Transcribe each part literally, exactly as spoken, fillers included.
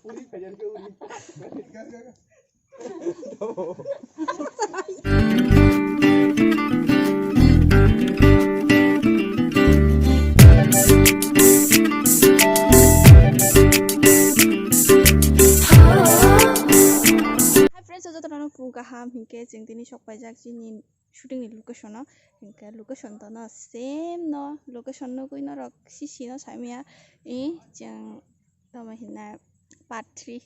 Hi friends, jotono phung kaham, hinkhe chwng tini sok paijak chini shooting ni location o, hinkhe location to no same no location nugwi norok sisi no samya, i chwng tamo hinna part three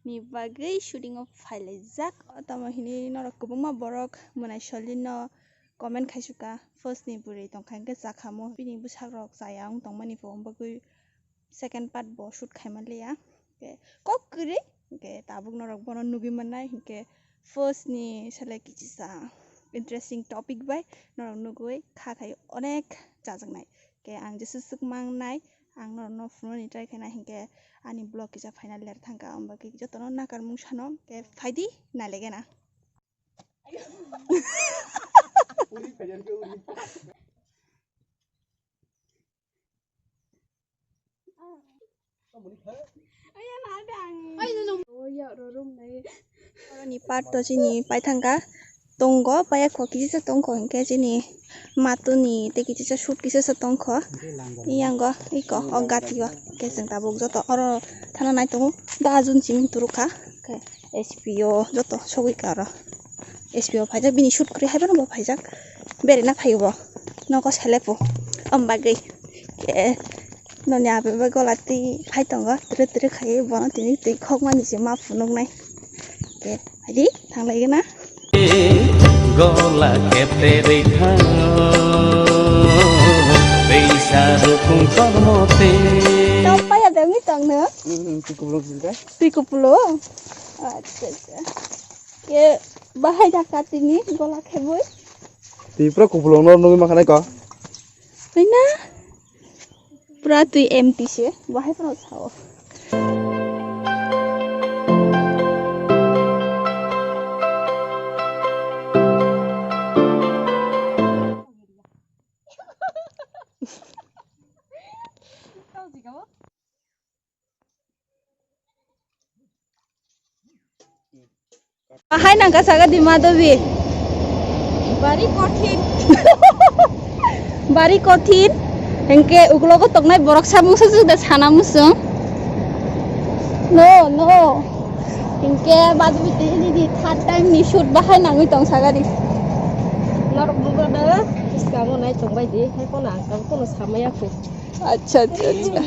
ni bagwi shooting o phailaijak. Tamo hinwi norok kwbangma borok mwnai solino comment khaisuka, first ni bwrwi tongkha hinkhe chakhamo, bini bwsakrok chaya wng tongmani bo, wng bagwi second part bo shoot khaima liya. Hinkhe kok kwrwi, hinkhe tabuk norok bono nugwi mannai, hinkhe first ni selai kichisa interesting topic bai norok nugwi kha khai onek chajaknai. Hinkhe ang jeswk swk mangnai, ang norokno phunuknani try khainai, hinkhe ani vlog kisa final ler thangkha, omo bagwi jotono nakarmung sano, hinkhe phaidi nailaigena. Oroni part to chini paithangkha tongo, paya kho kisa tongkho, hinkhe chini matuni tei kisa shoot kisa tongkho. Iyango iko o gati o, hinkhe chwng tabuk joto oro thana nai tongo. Da jun chini turukha, hinkhe S P O joto sogwi ka oro. S P O phaijak, bini shoot kwrwi hai phano bo phaijak. Berena phaio bo. Nogo selepo. Om bagwi. Ke noni abe bai gola twi phai tongo. Tere tere khai bono tini twi khokmani se ma phunuknai. Ke phaidi thanglaigena. Gola kepterwi thango, teisa rukung kormo te. Tong paya de mi tong no? Hmm, twi kupulung sing ka? Twi kupulung? Acha, acha. Ke bahai da katini gola kheboi. Twi pura kupulung no nugwi mankha nai ko? Hai na? Pura twi empty se, bahai phano sao. Bahai nangkha saga di Madhabi. Bari kothin. Bari kothin. Hinkhe uklogo toknai borok samung sa juda sana musung. No, no. Hinkhe Madhabi tini di third time ni shoot bahai nangwi tong saga di. Norok bugo da, iskamo nai tongbai di, hai kono ang kono samaya kho. Acha, acha, acha.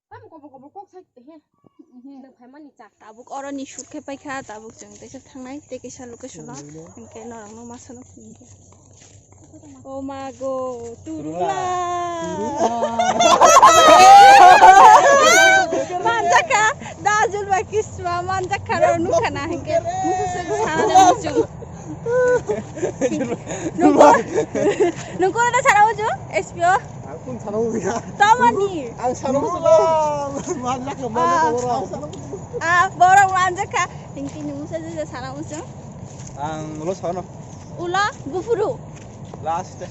Tamo kobor kobor kok sai te he. Nang phaimani cha. Tabuk oroni shoot khe paikha, tabuk chwng teisa thangnai, tei kaisa location o, hinkhe norokno ma sano phunukha. O ma go, turula. Turula. Manjakha, da jul ba kisma, manjakha ro nukha na hinkhe. Musu se sana de muchung. Nungko, nungko na sana muchung, S P O. Ang kung sana muchung ya. Tamani. Ang sana muchung. Manjakha, manjakha, Ah. Borok. Ah, borok manjakha. Hinkhe nungsa je sana muchung. Ang ulo sano. Ulo bufuru. Last.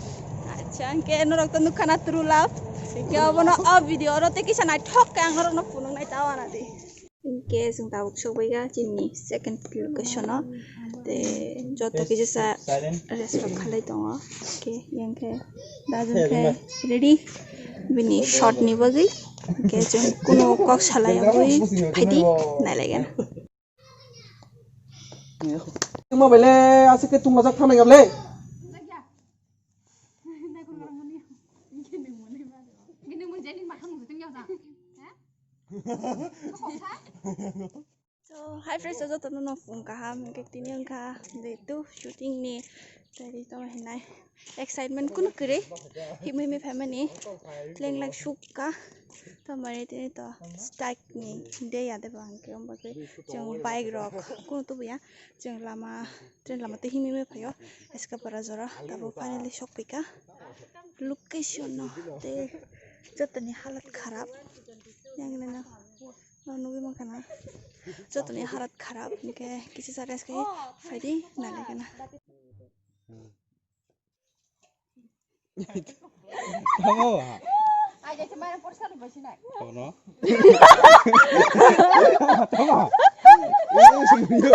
Acha, hinkhe norok to nukha na true love. Hinkhe obono o video oro tei kisa naithok khe ang norokno phunuknai ta wana di. Hinkhe chwng tabuk sokbaikha chini second location o. Tei joto kisa rest rok khalai tongo. Hinkhe yang khe da jun khe ready bini shot ni bagwi. Hinkhe chwng kunu kok salai yagwi phaidi nailaigena. Mobile le aswk khe tungmajak thangnai gable. So, hi friends, jotono no phung kaham, hinkhe tini wngkha day two shooting ni, tei tamo hinai excitement kunu kwrwi, himwi himwi phaimani, lenglak sukha. Tamari tini to strike ni day ya de bang ke, omba ke chwng bike rok kuno tubu ya, chwng lama, train lama tei himwi phaio, Eskapara jora, tabo finally sok pika location no, tei jotoni halat kharap, yang nena no nugwi mankha na, jotoni halat kharap, hinkhe kisa sa rest khai phaidi nai lai kana. Tamo ba? Ai, jai se mara porsa ni basi nai. Kono? Tamo? Ini sumio.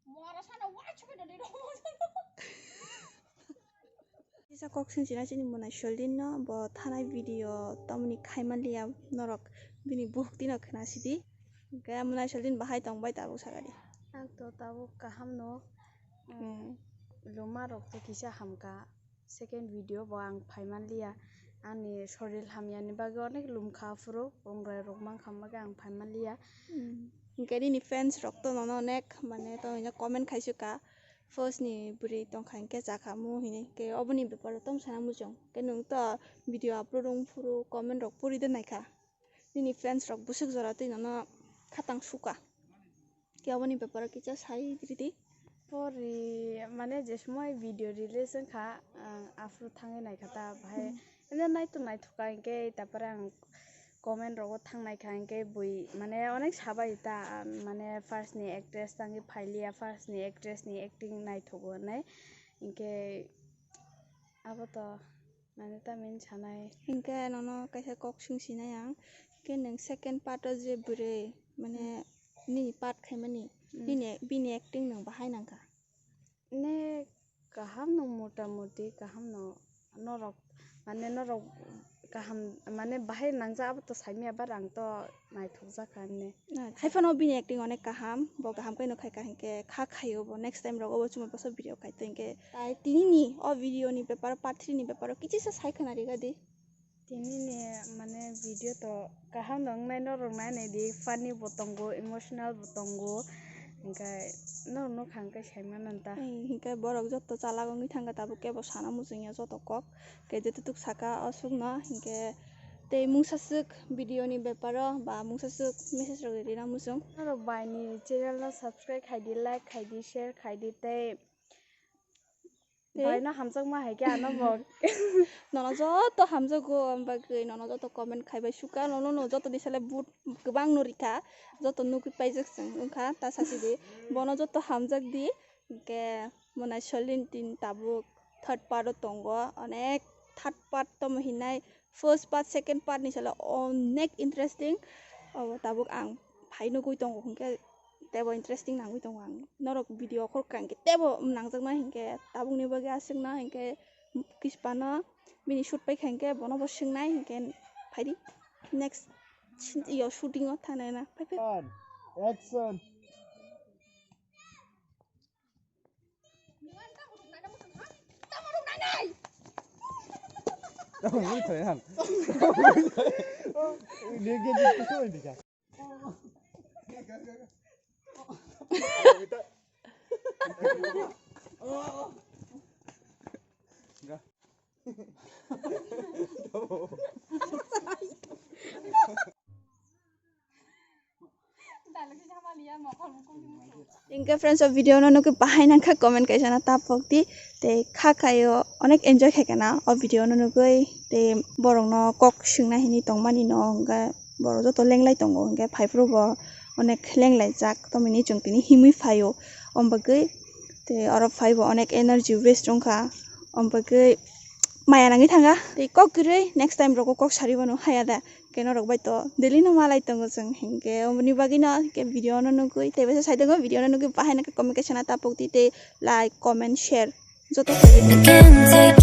Mora sana wa chupe do do. Kisa kok sing sina chini Monai Soldin no, bo thanai video tamoni khai manliya norok bini buhuk tino khna sidi. Hinkhe Monai Soldin bahai tong bai tabuk sakadi. Ang to tabuk kaham no, mm, luma rok to kisa hamka. Second video bo ang phai manliya. Ani sorir hamya ni bagwi onek lum kha phuru, ongrai rok mang kha bagwi ang phai manliya. Mm. Hinkhe nini fans rok to nono onek mane to hino comment khai suka. First ni bwrwi tongkha hinkhe chakhamu hinwi, hinkhe oboni beparo tamo sana muchung. Hinkhe nwng to video upload wng phuru comment rok puri de naikha. Nini fans rok bwswk jora twi nono khatang suka. Hinkhe oboni beparo kisa sai ridi. Pori mane je somoi video release wngkha, ang aphuru thangwi naikha ta bahai. Hmm. Ene naitong naithok ka hinkhe tapore ang comment rogo thangnai kha, hinkhe bui mane onek sabai ta, mane first ni actress tangwi phailiya, first ni actress ni acting naithogo hinwi, hinkhe abo to mane tamni sanai. Hinkhe nono kaisa kok sing sinai ang, hinkhe nwng second part o je bwrwi mane, hmm, nini part khaimani, hmm, nini, bini acting nwng bahai nangkha? Ne kaham no mota moti kaham no norok mane norok kaham mane bahai nangjak abo to saimya ba rang to naithok jak kha ne. Hai phano bini acting onek kaham, bo kaham khe no khai kha hinkhe kha khaio bo next time rogo bo chuma bwsa video khai to hinkhe tai tini ni o video ni beparo part three ni beparo kichisa sai khna riga di. Tini ni mane video to kaham no wngnai, norok nainai di, funny bo tongo, emotional bo tongo, hinkhe norok nukha hinkhe saimano ta. Ai, hinkhe borok jotto chalak wngwi thangkha tabuk kebo sana muchungya joto kok, khe jetutuk saka o sukno hinkhe tei mungsaswk video ni beparo ba mungsaswk message rok rina muchung. Norok bai ni channel no subscribe khaidi, like khaidi, share khaidi tei Tei? Bai no hamjakma hai khe ano bo. Nono joto hamjago, bagwi nono joto comment khai bai suka, nono no joto ni sale but kwbang no rikha, joto nugwi paijak chwng wngkha, ta sasi di. Bono joto hamjak di, hinkhe Monai Soldin tin tabuk third part o tongo, onek third part tomo hinai, first part, second part ni salo onek interesting. Obo tabuk ang phai nugwi tongo hinkhe tebo interesting nangwi tongo ang. Norok video khorkha hinkhe tebo nangjaknai hinkhe tabukni bagwi aswkno hinkhe kisipano bini shoot paikha hinkhe bono bo swngnai hinkhe phaidi next yo shooting o thangnai na. Phai phai. On. Action. Hinkhe friends, o video no nugwi bahai nangkha comment kaisa na tapok di. Tei kha khaio onek enjoy khaikha na o video no nugwi. Tei borok no kok swngna hinwi tongmani no hinkhe borok joto lenglai tongo hinkhe phaiphuru bo onek lenglaijak tomoni chwng tini himwi phaio. Ombagwi tei oro phaibo onek energy waste wngkha. Ombagwi maya nangwi thanga tei kok kwrwi next time rogo kok sari mano haya da. Khe norok bai to daily no malai tongo chwng, hinkhe oboni bagwi no hinkhe video no nugwi tei besa sai tongo, video no nugwi bahai no comment kaisa na tapok di tei like, comment, share joto khaidi. Can't take